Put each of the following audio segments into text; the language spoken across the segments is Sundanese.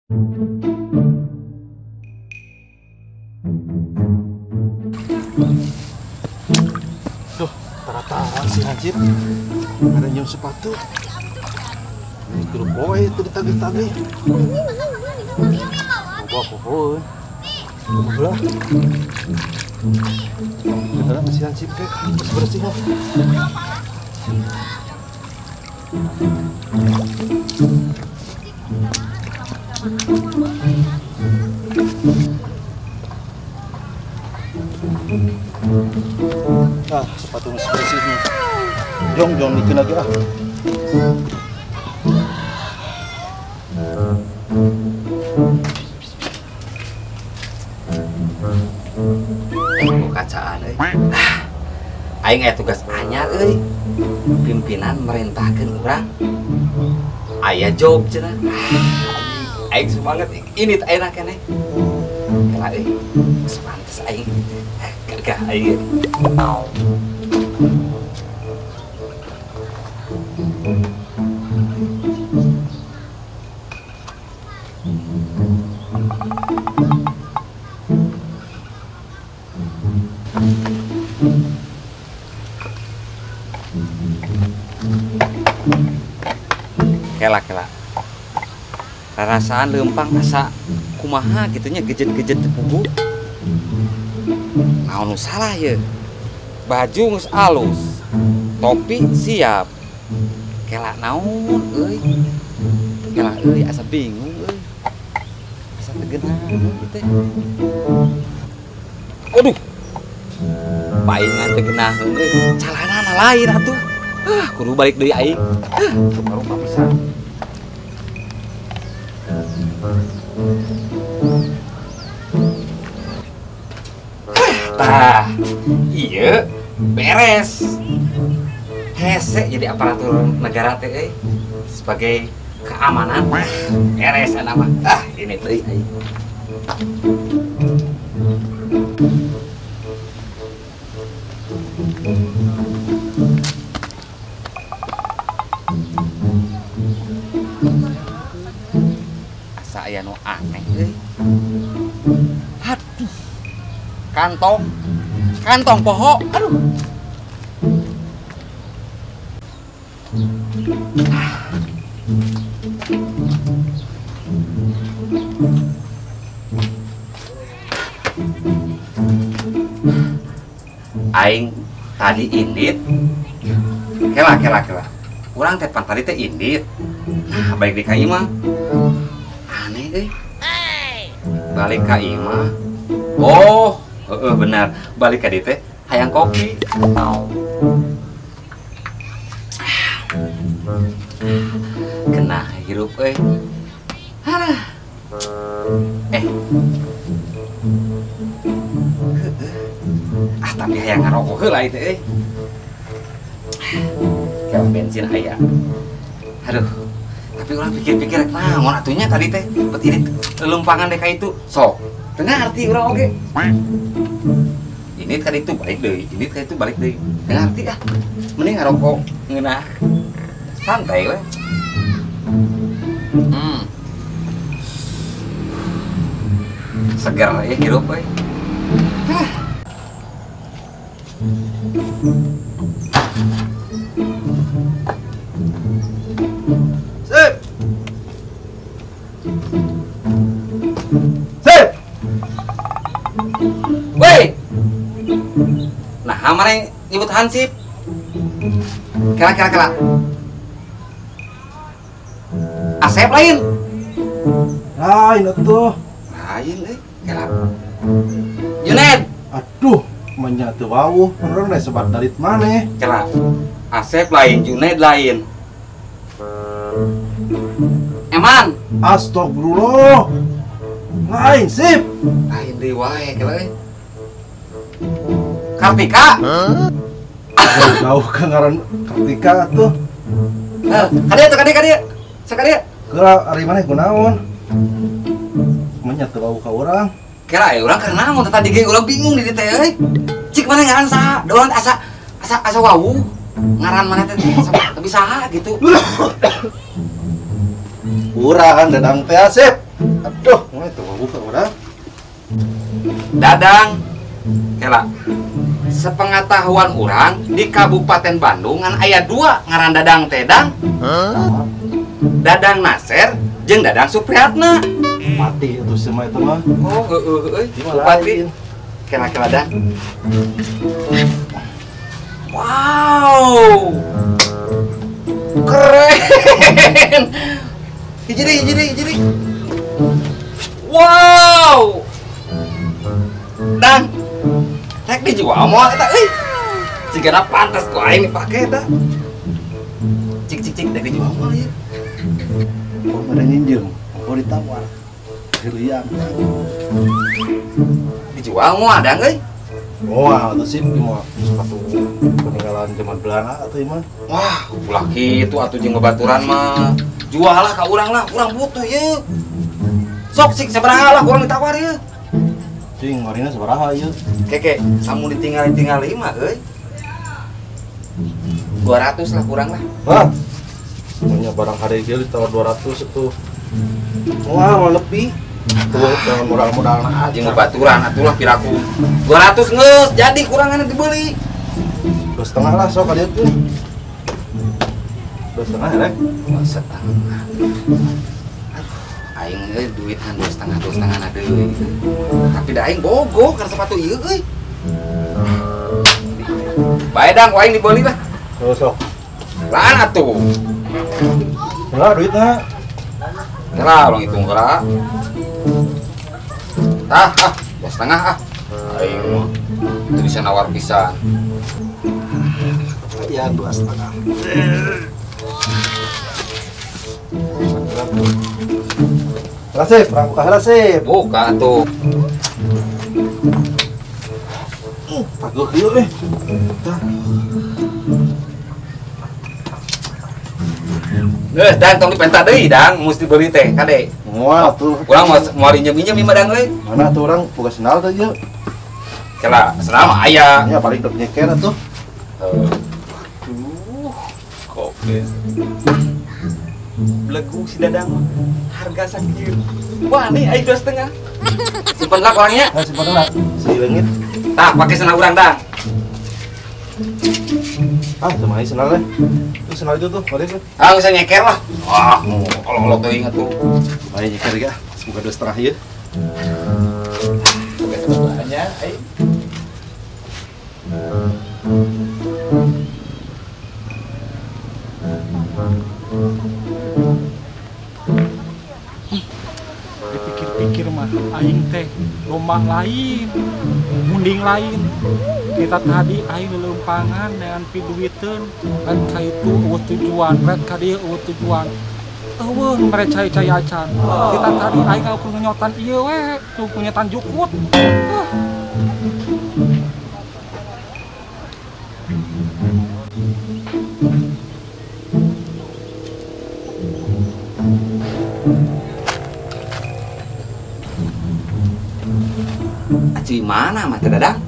Duh, tara-tara si Hansip. Ada nyium sepatu. Itu boy itu ditagih-tagih. Bawa pohon. Kumaha? Kita si Hansip kek bersih mah. Ah, sepatu masih bersih nih. Jong dikit lagi ah. Kacaan euy. Aing aya tugas anyar euy. Pimpinan merintahkeun urang. Aya job cenah. Aing semangat ini teh ayeuna keneh. Kela euy. Geus pantes aing teh. Gagah aing. Kela kela. Rarasaan leumpang asa kumaha gitunya gejet-gejet teu pugu. Naon nu salah ye? Baju geus alus, topi siap. Kela naon euy? Kela euy asa bingung euy. Asa teu geunaheun teh. Aduh. Paingan teu geunaheun euy. Calanana lain atuh. Ah, kudu balik deui aing. Ah, rupa-rupa pisan. Tah, iya beres. Hese jadi aparatur negara teh euy. Sebagai keamanan beres ana mah. Ah, ini teh aing. Asa aya nu aneh euy. Aduh. Kantong. Kantong poho. Aduh. Aing tadi indit. Kela kela kela. Urang teh pan tadi teh indit. Nah, balik di ka imah. Aneh euy. Balik ka imah. Oh, heeh benar. Balik ka dieu teh hayang kopi. Kena hirup euy. Halah. Ah, tapi hayang ngarokok heula ieu teh euy. Kayak bensin aya. Aduh. Tapi orang pikir-pikir naon atunya tadi teh bet ini lelumpangan deh ka itu. Sok. Teu ngarti urang oge. Ini tadi itu balik deui, ini tadi itu balik deui. Teu ngarti ah. Mending ngarokok ngeunah. Santai we. Seger ya hirup we. Hah. Sip. Sip. Woi. Nah, mana nyebut Hansip? Kela kela kela. Asep lain. Lain atuh. Lain euy. Kela. Junet. Aduh, menya teu wawuh, urang teh sebat dalit maneh. Kela. Asep lain, Junet lain. Eman. Astagfirullah. Lain sip. Lain deui wae kela euy. Kartika. Jauh ke ngaran Kartika atuh. Heuh, kadieu tuh kadieu kadieu. Sakadieu. Geura ari maneh kunaon? Menya teu wawuh ka urang. Kira aya urang keur naon teh tadi ge urang bingung di dieu teh euy. Cik maneh ngaran saha? Da urang asa asa asa wawuh. Ngaran maneh teh tapi saha gitu. Urang Dadang teh Asep. Aduh, mulai tuh buka udah. Dadang, kela. Sepengetahuan urang di Kabupaten Bandung ngan aya dua ngaran Dadang teh, Dang. Dadang Naser jeung Dadang Supriyatna. Mati itu semua itu mah. Oh, heueuh euy. Bupati. Kela-kela Dang. Wow. Keren. Hiji deui. Wow. Dang. Rek dijual moal eta euy. Cigana pantes ku aing dipake eta. Cik rek dijual moal ieu. Oh, pada nginjem, oh ditawar. Heureuyang. Dijual moal Dang euy. Moal atuh sih moal sepatu peninggalan zaman Belanda atuh ieu mah. Wah, ulah kitu atuh jeung babaturan mah. Jual lah ka urang lah, urang butuh ieu. Sok sik sabaraha lah urang ditawar ieu. Cing, marina sabaraha ieu? Keke, lamun ditinggali-tingali mah euy. 200 lah kurang lah. Hah? Punya barang hari ieu ditawar 200 itu. Wah, mau lebih. Tuh, jangan modal-modal jeung babaturan atuh lah piraku. 200 geus, jadi kurangan dibeli. 2,5 lah sok ka dieu tuh. 2,5 rek. 2,5. Aing euy duit kan 2,5 2,5 na deui. Tapi da aing bogoh kana sepatu ieu euy. Bae Dang, ku aing dibeli lah. Sok. Laan atuh. Heula duitna. Heula urang hitung heula. Tah, ah, 2,5 ah. Aing mah teu bisa nawar pisan. Ya 2,5. Rasip, perang buka rasip. Buka tuh. Paguh ieu eh. Tah. Geus, Dang, tong dipenta deui, Dang, mesti beli teh, kade. Moal tuh. Urang moal injem-injem ieu mah Dang euy. Mana tuh urang boga sendal teh ieu? Kela, sendal mah aya. Nya paling teu nyeker atuh. Aduh, kopes. Belegu si Dadang mah. Harga sakieu. Wah, nih aing 2,5. Simpen lah orangnya. Nah, simpen lah. Si leungit. Tah, pake sendal urang Dang. Ah, sama aing sendal teh. Tuh sendal itu tuh, balik tuh. Ah, bisa nyeker lah. Wah, kalau teuing atuh. Bae nyeker ge ah. Semoga 2,5 ieu. Oke, sebelahnya aing. Dipikir-pikir mah aing teh lomba lain, munding lain. Kita tadi aing lelempangan dengan piduiteun, rek ka itu eueuh tujuan, rek ka dieu eueuh tujuan. Eueuh mere cai-cai acan. Kita tadi aing ukur ngenyotan ieu we, tuh ngenyotan jukut. Acuy mana mah teh Dadang?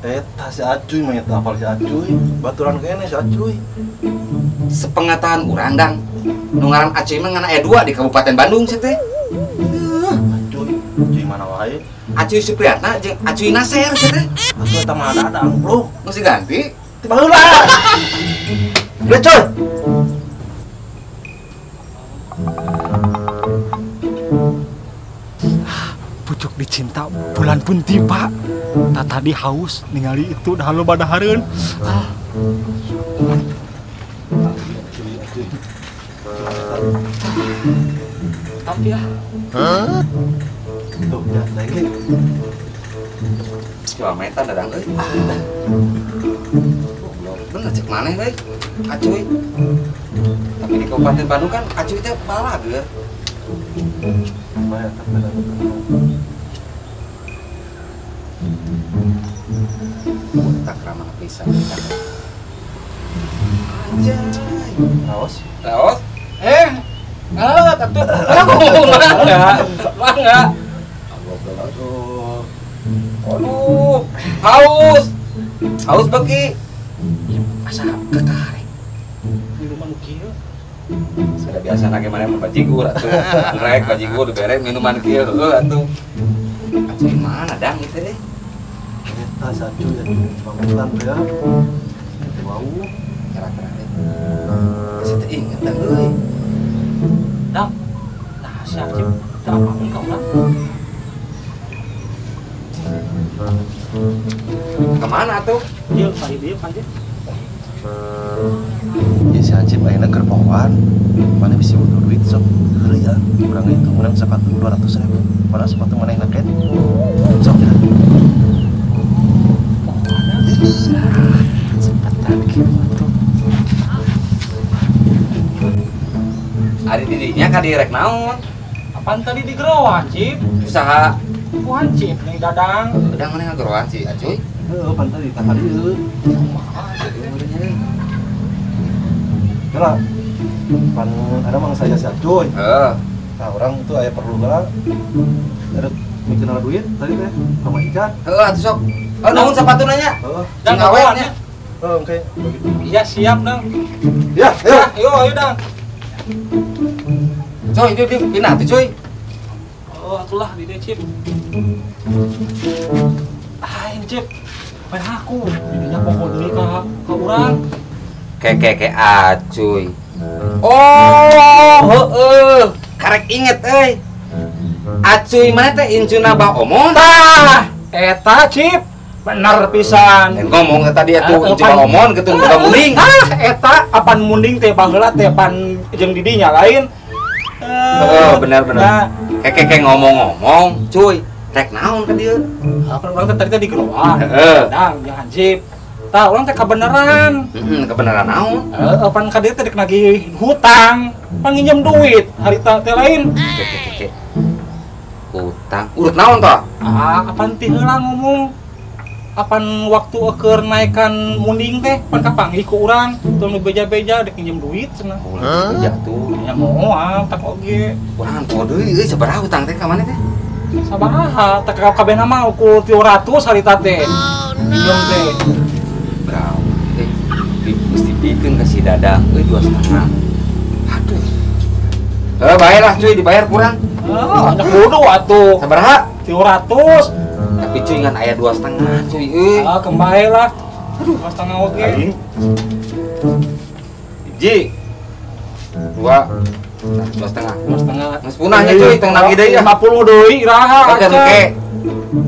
Eta si Acuy mah eta apal si Acuy, baturan kene si Acuy. Sepengetahuan urang Dang, nu ngaran Acuy mah ngan aya 2 di Kabupaten Bandung sih teh. Acuy, Acuy mana wae? Acuy Supriyatna jeung Acuy Naser sih teh. Atuh eta mah Dadang, bro. Geus diganti? Ti baheula. Udah coy. Pucuk dicinta bulan pun tiba. Tak tadi haus ningali itu dah lo badahareun. Ah. Tapi ya. Hah? Tuh, ya, lagi. Coba metan Dadang euy. Bener cek maneh euy. Acuy. Tapi di Kabupaten Bandung kan Acuy teh balageur. Bae eta beda. Tak ramah pisan. Anjay. Raos. Raos? Ah, atuh. Mangga. Mangga. Aduh, haus. Haus beki. Asa kekarek. Minuman kieu. Sudah biasa lagi mana mau bajigur atuh. Rek bajigur dibere minuman kieu heueuh atuh. Acuy mana dang itu deh? Eta si Acuy atuh bangunan teh ya. Teu bau. Kira-kira teh. Asa teu inget dang euy. Dang. Nah, si Acip teu apakeun ka urang. Kemana atuh? Ieu ka dieu kan Cip. Ya si Acip ayeuna keur pohoan. Mana bisa butuh duit sok heureuy ya. Urang itu menang sepatu 200.000. Padahal sepatu manehna ken. Sok ya. Pohoan. Cepetan kieu atuh. Ari didinya ka direk naon? Apaan tadi di geroan, Cip? Usaha Ku hansip nih Dadang. Dadang mana ngageroan si Acuy? Heeh, pan tadi tah dieu. Kumaha jadi Kela. Pan ada mang saya si Acuy. Heeh. Nah, orang itu aya perlu heula. Ada mikirna duit tadi teh sama Ican. Heeh, atuh sok. Oh, nuhun sapatuna nya. Heeh. Sing awet nya. Heeh, oke. Iya, siap, Dang. Ya, ayo. Ayo, ayo, Dang. Coy, dia pindah tuh, coy. Oh, atulah di dia, Cip. Ah, ini, Cip. Main aku. Didinya pokok deui ka urang. Ke Acuy. Oh, heeh. Karek inget euy. Acuy mana teh incuna bah omon? Tah, eta, Cip. Bener pisan. Ngomong tadi atuh incu bah omon ketun boga munding. Ah, eta apan munding teh baheula teh pan jeung didinya lain. Oh, benar benar. Nah, keke ngomong-ngomong, cuy, rek naon ka dieu? Apa urang teh tadi teh digeroan. Heeh. Dang, jeung hansip. Tah, urang teh kabeneran. Heeh, kebenaran naon? Heeh, pan ka dieu teh rek nagih hutang, pan nginjem duit harita teh lain. Keke. Hutang. Urut naon tah? Ah, apan ti heula ngomong. Apan waktu keur naekan munding teh pan kapanggih ku urang, teu nu beja-beja rek nginjem duit cenah. Hah? Beja tuh. Ya moal tak oge. Urang poho deui euy sabaraha hutang teh ka maneh teh? Sabaraha? Tak kabehna mah ukur 300 harita teh. Minjem teh. Brau. Geus dipikeun ka si Dadang euy 2,5. Aduh. Bae lah cuy dibayar kurang. Heeh, banyak bodoh atuh. Sabaraha? 300. Tapi cuy ngan aya 2,5 cuy euy. Ah, kembali lah. Aduh, 2,5 oge. Aing. Hiji. 2. 2,5. 2,5. Geus punahnya cuy, tong nagih deui ya. 50 deui iraha. Oke, engke.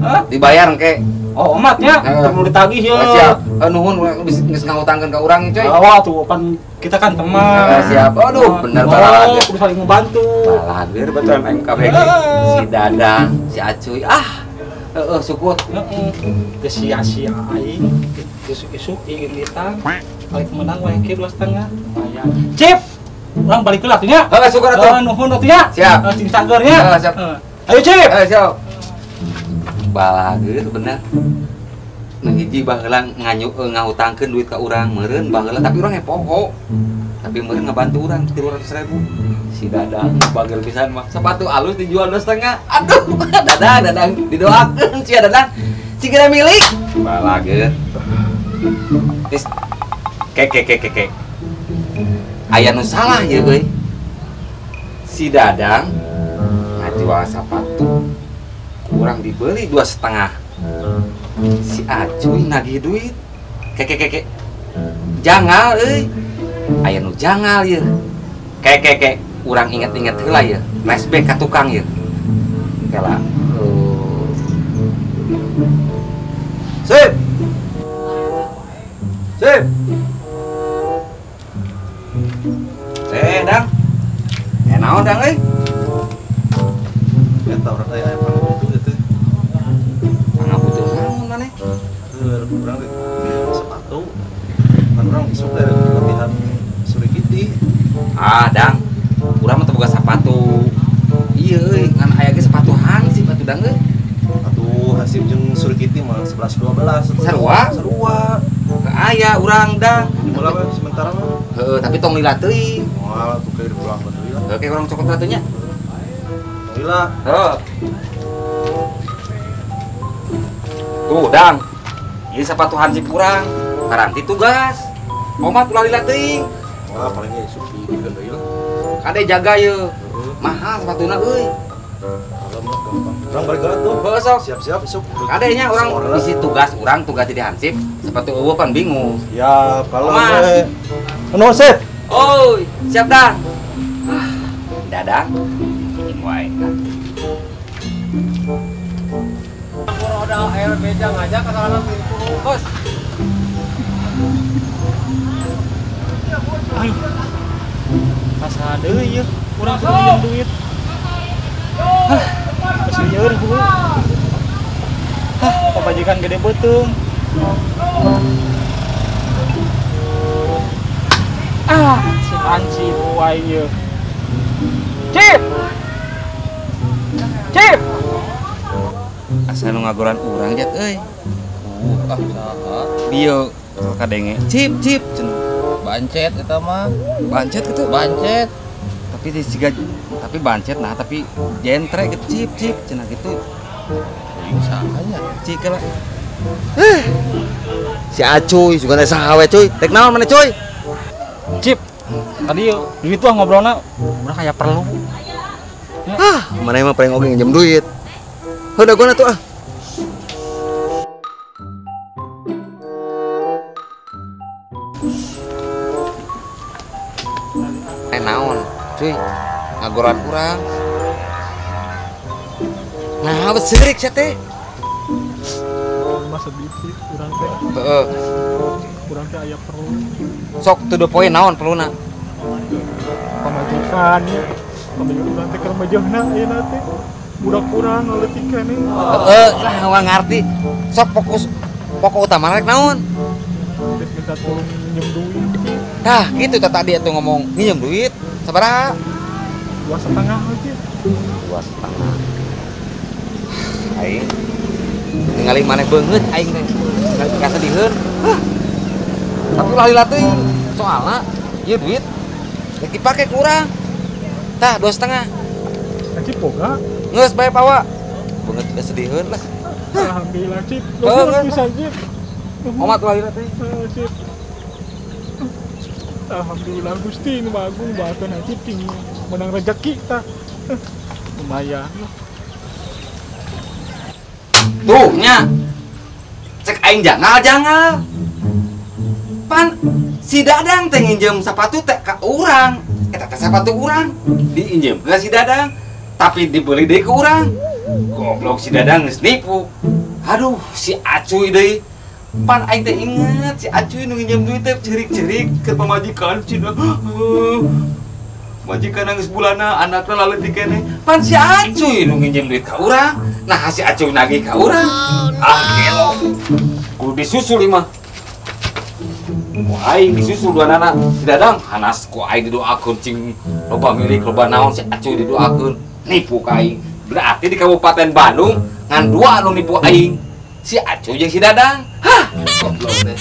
Hah? Dibayar engke. Oh, omatnya perlu ditagih ya. Siap. Nuhun geus ngahutangkeun ka urang cuy. Oh, tuh pan kita kan teman. Siap. Aduh, bener balageur. Kudu saling membantu. Balageur baturan aing kabeh. Si Dadang, si Acuy. Ah. Heeh, syukur. Heeh. Teu sia-sia aing isuk-isuk ingin ditang. Balik menang wae ke 2,5. Lumayan. Cip. Urang balik heula atuh nya. Heeh, syukur atuh. Nuhun atuh nya. Siap. Sing cager nya. Heeh, siap. Ayo, Cip. Heeh, siap. Balageur bener. Nu hiji baheula ngahutangkeun duit ka urang meureun baheula tapi urang poho. Tapi meureun ngabantu urang 300.000. Si Dadang bager pisan mah. Sepatu alus dijual 2,5. Aduh, Dadang didoakeun sia Dadang. Cigera milik. Balageur. Tis ke. Aya nu salah ieu euy. Si Dadang ngajual sepatu kurang dibeli 2,5. Si Acuy nagih duit. Keke. Jangal euy. Aya nu jangal ieu. Keke urang inget-inget heula ieu. Flashback ka tukang ieu. Kela. Sip. Sip. Dang. Naon Dang euy? Eta urang teh aya pangabutuh ieu teh. Pangabutuh naon maneh? Heuh, urang teh sepatu. Pan urang isuk teh latihan surikiti. Ah, Dang. Urang mah teu boga sepatu. Ieu euy, ngan aya ge sepatu hansip atuh Dang euy. Atuh hansip jeung surikiti mah 11 12. Sarua? Sarua. Teu aya urang Dang. Mula we sementara mah. Heeh, tapi tong lila teuing. Moal atuh ke dipulang deui lah. Oke, urang cokot atuh nya. Tong lila. Heeh. Tuh, Dang. Ieu sepatu hansip urang. Karanti tugas. Omat ulah lila teuing. Wah, paling ge isuk dibikeun deui lah. Kade jaga ye. Mahal sepatuna euy. Kalem lah gampang. Urang balik heula tuh. Heuh sok. Siap-siap isuk. Kade nya urang isi tugas urang tugas jadi hansip, sepatu eueuh pan bingung. Ya, kalem we. Nuhun sip. Oi, siap dah. Ah, Dadang. Wae. Udah air beja ngajak ke sana Bos. Ayo. Asa deui ieu, urang kudu minjem duit. Hah, geus lieur heuh. Hah, pamajikan gede beuteung. Ah, si Hansip wae ieu. Cip. Cip. Asa nu ngagoran urang jat euy. Ah, saha? Dieu kadenge. Cip, cip cenah. Bancet eta mah. Bancet gitu? Bancet. Tapi di siga tapi bancet nah tapi jentre gitu cip cip cenah gitu. Euy saha nya? Cik lah. Si Acuy sugan teh saha we cuy. Rek naon maneh cuy? Cip. Tadi duit tuh ngobrolna urang aya perlu. Hah, maneh mah paling oge nginjem duit. Heuh dagoan atuh ah. Naon cuy ngagoran urang. Nah, seurik sia teh. Masa sedikit urang teh. Heeh. Urang teh aya perlu. Sok to the point naon perluna? Pamajikan ya. Pamajikan urang teh keur majeuhna ayeuna teh. Budak urang leutik keneh. Heeh, lah urang ngarti. Sok fokus pokok utama rek naon? Minta tolong minjem duit. Tah, gitu tah tadi atuh ngomong nginjem duit sabaraha? 2,5 aja. 2,5. Aing ningali maneh beungeut aing teh. Ningali kasediheun. Hah. Tapi ulah lila teuing. Soalna ieu duit rek dipake ku urang. Tah, 2,5. Cip boga. Geus bae pawa. Beungeut kasediheun lah. Alhamdulillah Cip. Nuhun pisan Cip. Omat ulah lila teuing. Cip. Alhamdulillah Gusti nu agung bahakeun Cip cing menang rezeki tah. Lumayan. Tuh nya. Cek aing jangal-jangal. Pan si Dadang teh nginjem sepatu teh ka urang. Eta teh sepatu urang diinjem ke si Dadang, tapi dibeli deui ke urang. Goblok si Dadang geus nipu. Aduh, si Acuy deui. Pan aing teh inget si Acuy nu nginjem duit teh cerik-cerik ke pamajikan cenah. Majikan nangis bulana anakna laleutik keneh. Pan si Acuy nu nginjem duit ka urang. Nah si Acuy nagih ka urang. Ah gelo. Kudu disusul ieu mah. Ku aing disusul duanana si Dadang hanas ku aing didoakeun cing loba milik loba naon si Acuy didoakeun nipu ka aing. Berarti di Kabupaten Bandung ngan dua nu nipu aing. Si Acuy jeung si Dadang. Hah, goblok teh.